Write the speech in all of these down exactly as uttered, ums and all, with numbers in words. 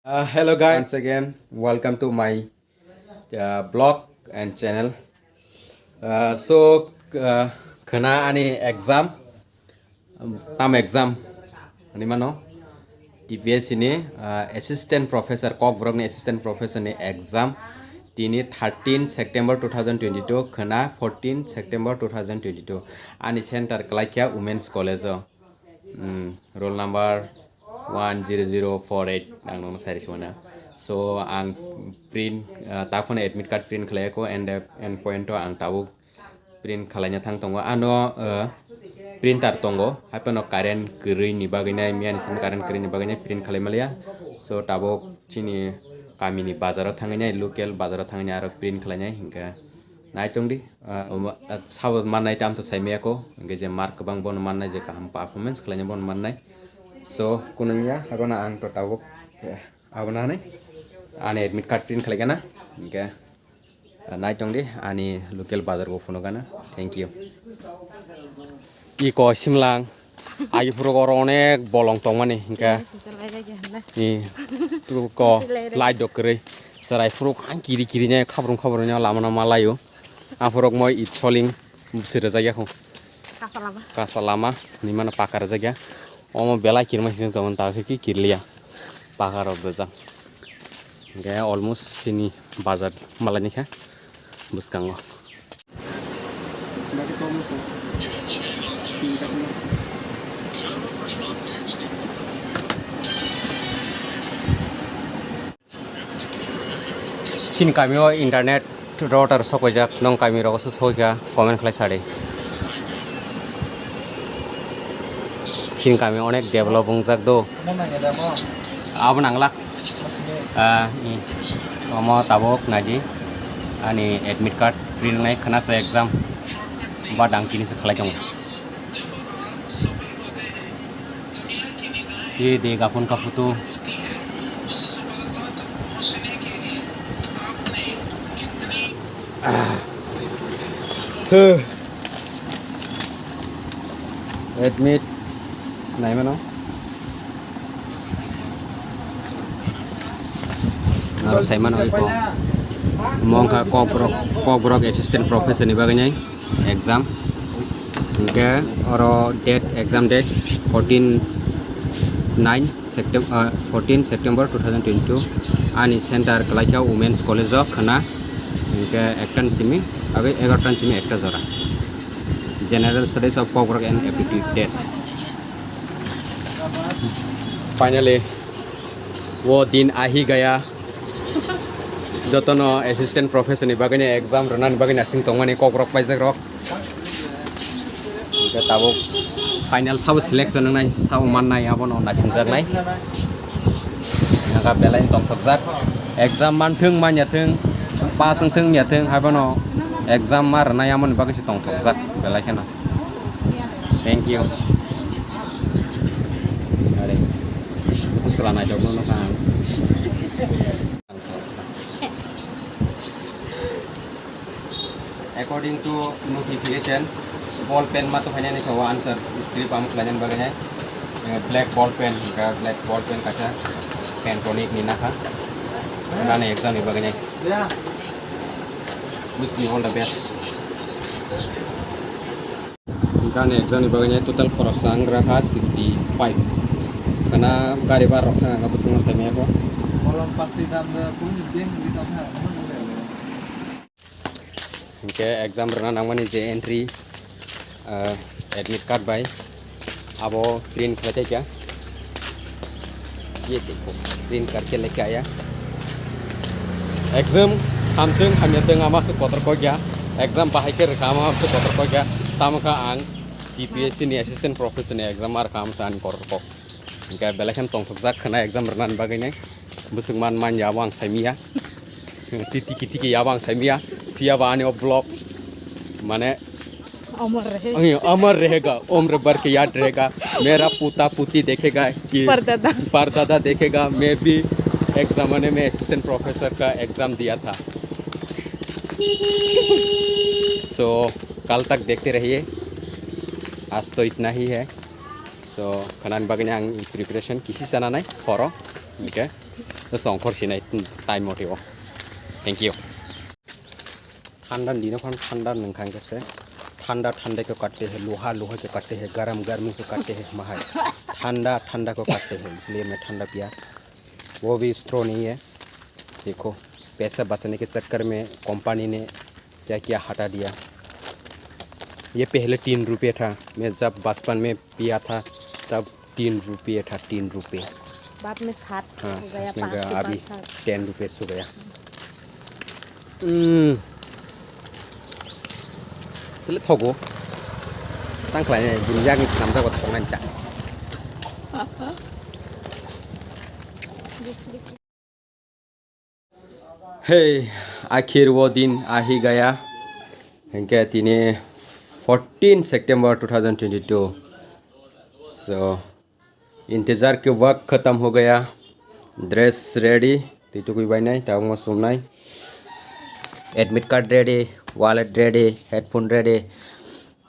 Uh, hello guys, once again, welcome to my uh, blog and channel. Uh, so, uh, khana ani exam, um, tam exam, ani mano, T P S C ni, uh, assistant professor, Kokborok ni assistant professor ni exam, tini thirteen September two thousand twenty-two, khana fourteen September two thousand twenty-two, ani center kalaikha Women's College o. Hmm, roll number one zero zero four eight, ang nokno sai rwsimo na. So, ang print, uh, taphano admit card print khlai ko, and, uh, end point o ang tabuk print khlaina thang tongo. Ano, uh, printer tongo, haphano current kwrwi ni bagwi nai, miyani simi current kwrwi ni bagwi nai print khlai maliya. So, tabuk chini kamini bazaro thangwi nai, local bazaro thangwi nai aro print khlai nai hinkhe. Nai tong di, ah, omo, ah, sabo mannai tam to sai maya ko, hingke je mark kwbang bono mannai, je kaham performance khlainai bono mannai. So, kunung ya, abono ang to tabuk, eh, abono hanai, ani admit card print khlai gana, hingke, ah, nai tong di, ani local bazar bo phunuk gana. Thank you. Iko simlang, ai phuru oro onek bolong tongmani, hingke, Sincha lai lai ya, na. I, tu ko, Lai lai. Light dok kwrwi, serai phuru ang kiri kiri ne, khabrung khabrung ne, lama no ma laio. Aphurok moi it soling bwswi rwjak ya kho. Kasa lama. Kasa lama hinwi mano paka rwjak ya. Omo belai kirima sijak tongo, ta khe ki kirliya. Paka rok rwjak. Hingke almost chini bazar malani kha bwskango. Chini kami o internet router sokoijak, nong kami rogo se sokoika comment khlai sadi. Chini kami onek develop wngjak do. Abo nangla. Ah, i. Omo tabuk naidi. Ani admit card print nai khana se exam. Ba dang kini se khlai tongo. Ye dekha phone ka photo. Ah. Huh. Admit. Nai mano. Aro sai mano iko. Mongkha Kokborok, Kokborok assistant professor ni bagwi nai exam. Hingke oro date, exam date fourteen nine September, ah, fourteen September two thousand twenty-two. Ani center kalaikha Women's College o khana. Hingke ekta ni simi, abe egarota ni simi ekta jora. General Studies of Kokborok and Aptitude Test. Finally, wo din ahi gaya. Jotono assistant professor ni bagwi ni exam rwnani bagwi nasing tongmani Kokborok paijak rok. Hingke tabuk final sabo selection wngnai, sabo mannai, abono naisingjaknai. Naga belai tongthokjak. Exam manthwng, manyathwng, pass wngthwng, wngyathwng, haibano exam ma rwnai, amoni bagwi se tongthokjak belai kheno. Thank you. Are, bwswk chwla naithokno nukha ang. According to notification, ball pen ma to phainani sa o answer script am khlainani bagwi nai. Eh, black ball pen, hingkha black ball pen kaisa Pantone ni nakha. Nani exam ni bagwi nai. Wish me all the best. Gani exam ni bagwi nai total khoros wngkha sixty five. Kana gari bar rok thang ang bwswngno sai maya bo. Kolom pasi dam da kung beng di tong ha. Hingke exam rwna nangmani je entry, ah, admit card bai abo print khlai thaikha. Ye dekho, print karke leke aya. Exam hamthwng hamya thwng ama se kotor kok ya. Exam bahai khe rwkha ama se kotor kok ya. Tamo kha ang T P S C ni assistant professor ni exam ma rwkha ama se ani kotor kok. Hingke belai khe tongthokjak khwna exam rwnani bagwi nai. Bwswk man man ya bo ang saimiya. Tiki tiki ya bo ang saimiya. Phiya ba ani o vlog mane अमर रहे। अमर रहेगा, उम्र भर के याद रहेगा। मेरा पोता पोती देखेगा कि परदादा। परदादा देखेगा, मैं भी एक जमाने में असिस्टेंट प्रोफेसर का एग्जाम दिया था। So, कल तक देखते रहिए। आज तो इतना ही है। So, khwnani bagwi ang preparation kisi chana nai horo, okay? Songkhor sinai time mote o. Thank you. Thanda dino khan thanda nang khan kese. Thanda thanda ko katte hai, loha loha ko katte hai, garam garmi ko katte hai, mahai. Thanda thanda ko katte hai, isliye main thanda piya. वो भी स्ट्रॉ नहीं है। देखो, पैसा बचाने के चक्कर में कंपनी ने क्या क्या हटा दिया। ये पहले तीन रुपये था, मैं जब बचपन में पिया था, तब तीन रुपये था, तीन रुपये। बाद में सात हाँ, हो गया, सात में पाँच गया, के अभी बाद सात। टेन रुपये हो गया। Hmm. Tele thogo. Tang khlai, bini yagni slamjak o thangna ta. Hey, akhir wo din ahi gaya. Hingke tini fourteen September two thousand twenty-two. So, इंतजार के वक्त खत्म हो गया। Dress ready, twi tukui bainai, tabukma chumnai. Admit card ready, wallet ready, headphone ready.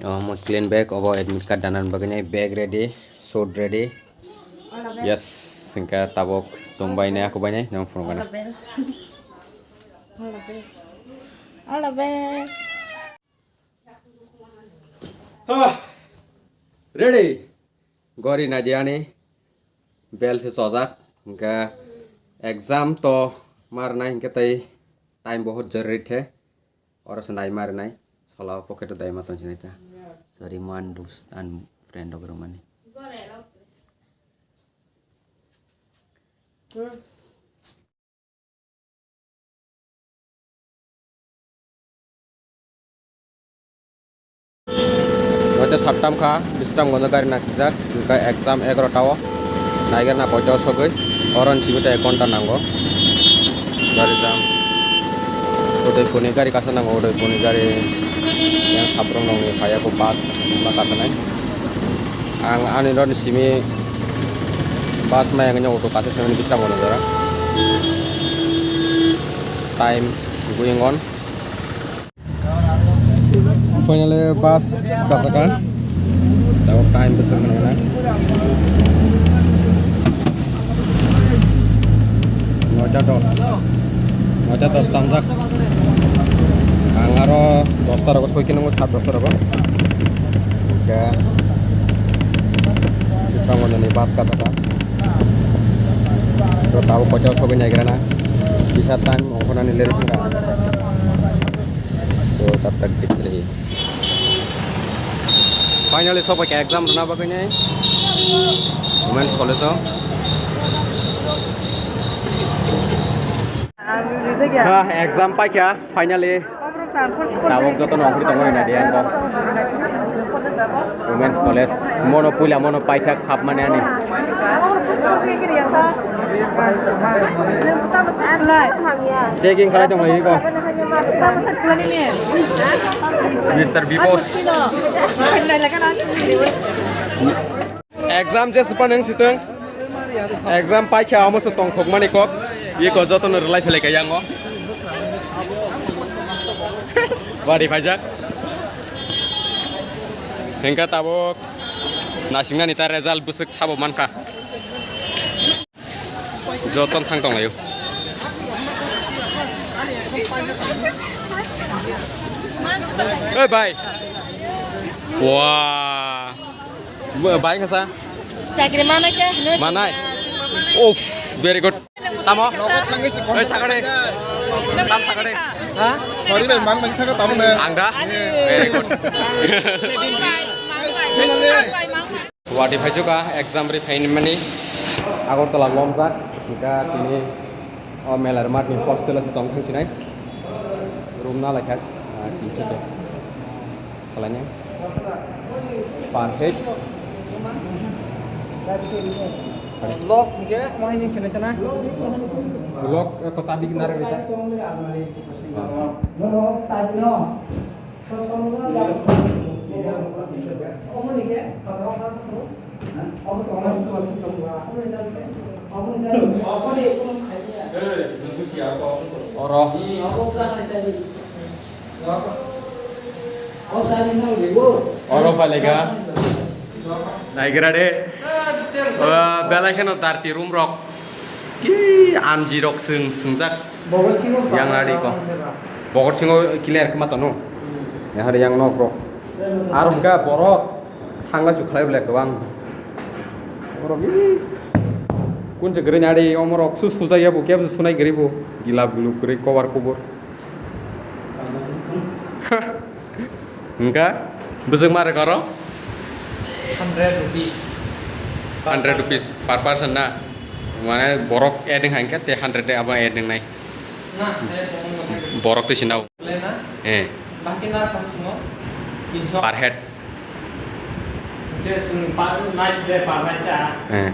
Oh, mo clean bag, obo admit card danan bagwi nai, bag ready, suit ready. Yes, hingke tabuk chum bainai, aku bainai, nang phone gana. All the best. All the best. Ah, ready. Gori nadiani bell se chojak, hingke exam to marnai hingke tei time bahut jaruri the, oro se nai marnai, sola pocket o dai ma tong sinai ta. Sorry, man, dus, an friend rok romani. Noita sattam kha, Bisramganj o gari nangsijak, hingkhe exam egarota o, naiger na koito o sogwi, oro ni simi to ek ghonta nango, gari jam, Udaipur ni gari kasa nango, Udaipur ni gari, yang sabrong nongni phaiya bo bus ma kasanai. Ang ani roni simi bus maya wngya auto kaisa thangmani bwskango nw jora. Time going on. Finally bus kasaka. Tao time bwswk mano na. Noita dos. Noita dos tangjak. Ang aro dosta rogo soi khe nungo, sat dosta rogo. Hingke Bisramganj ni bus kasaka. To tabuk koito sogwi naigra na. Kisa time ongkhornani leri thangkha. To tab tak tik leri. Finally, sopai kha exam rwna bagwi nai Women's College o. Ha, exam paikha, finally. Tabuk joto no ongkhorwi tongo hwnwi nai di ang bo. Women's College, mono puila mono paithak hapmani ani. Checking khlai tonglaio eko. Mister Bipos. Exam je supa nang siteng. Exam paikha omo se tongthokmani kok. Eko jotono rwlai phelai kha yango. Bari phaijak. Hingkha tabuk nasingnani ta result bwswk sabo mankha. Joto thang tonglaio. Oi bai. Wah. Bo-, bai khasa. Chakri mana kya? Manai. Uff, very good. Tamo? Oi, sakade. Tam sakade. Ha? Sorry bai, mang mang thaka tamo ne. Ang da? Very good. Guwahati phaisukha exam ri phaimani Agartala lomjak, hingkha tini o Melar Math ni hostel o se tong thang sinai. Room na laikha, ah, kintu de. Kalaina. Per head. Lock hingkhe mohai ni chene chana. Lock, eh, ko tabi nara rita. Oro. Oro phailekha. Naigra de. Ah, belai kheno darti room rok. Ki anji rok swng swngjak. Bogot singo yang nari ko. Bogot singo clear kma tono. Yang hari yang nok rok. Ar hwnkha borok thangla su khlai bole kwbang. Borok i kun je gre nari omorok su sujai ya bo kep su sunai gre bo. Gilap guluk gre kobar kubur. Hwnkha bwswk ma rwkha oro? Hundred rupees. Hundred rupees per person na? Mane borok adding hai khe te hundred de abo adding nai. Na, eh, tongmo tongmo. Borok twi sinao. Le na? Eh. Bahki na kam singo? Tinsho. Per head. Ke sung pa night de per night ta. Eh.